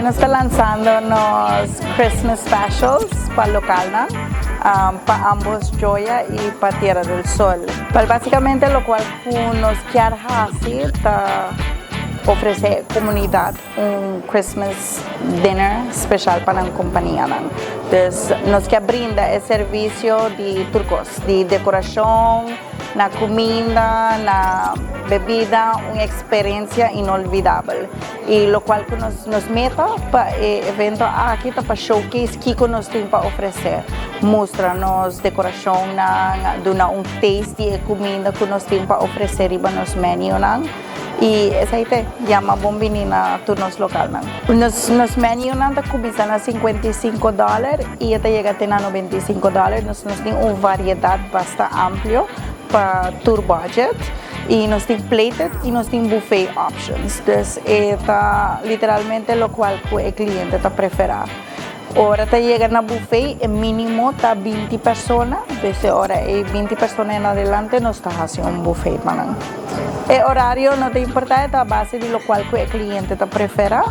Nos ta lansando nos Christmas specials pa local nan, pa ambos Joya y pa Tierra del Sol. Pero basicamente loke nos kier haci ta ofrece comunidad un Christmas dinner special pa e compania nan. Entonces, nos kier brinda e servicio di tur cos, di decoracion, na cuminda, na bebida, un experiencia inolvidabel. Y loke cu nos meta pa e evento aki ta pa showcase kico nos tin pa ofrece. Mustra nos decoracion nan, duna un taste di cuminda cu nos tin pa ofrece riba nos menu nan. Y esey ta, yama bon bini na tur nos local nan. Nos menu nan ta cuminsa na $55 y ta yega te na $95. Nos tin un variedad basta amplio pa tur budget. Y nos tin plated y nos tin buffet options. Entonces, ta literalmente loke e cliente ta prefera. Ora ta yega na buffet, e minimo ta 20 persona. Entonces, ora e 20 persona en adelante, nos ta haciendo un buffet pa nan. E horario no ta importa, ta a base di loke e cliente ta prefera.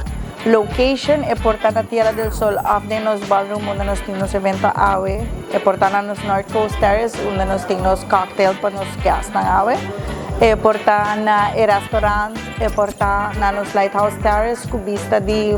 Location e por ta na Tierra del Sol, of den nos ballroom unda nos tin nos evento awe. E por ta na nos North Coast Terrace unda nos tin nos cocktail pa nos guests nan awe. E por ta na e restaurant, e por ta na nos Lighthouse Terrace cu vista di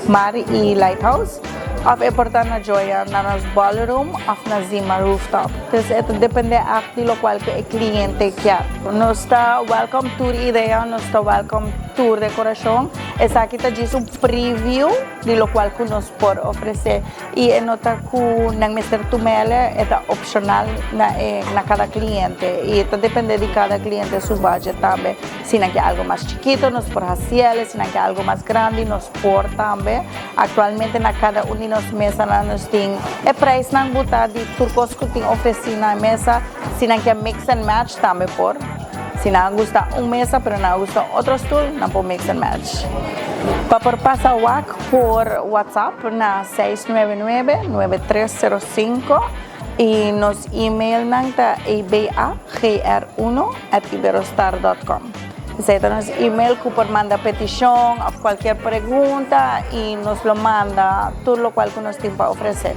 mar y Lighthouse. Of e por ta na Joya na nos ballroom of na Zima Rooftop. Entonces, e ta depende di loke e cliente kier. Nos ta welcome tur idea, nos ta welcome tur decoracion. Esaki ta djis un preview di loke nos por ofrece. Y e no ta cu nan mester tum'e, ta opcional na cada cliente. Y ta depende di cada cliente su budget tambe. Si nan kier algo mas chikito, nos por haci, si nan kier algo mas grandi, nos por tambe. Actualmente na cada un di nos mesa nos tin e prijs nan buta di tur cos cu tin ofreci na mesa. Si nan kier mix and match tambe por. Si nan gusta un mesa, pero nan gusta otro stoel, nan por mix and match. Pa por pasa wak por WhatsApp na 699-9305 y nos email nan ta abagr1@iberostar.com. Esey ta nos email cu por manda peticion of cualkier pregunta y nos lo manda tur loke nos tin pa ofrece.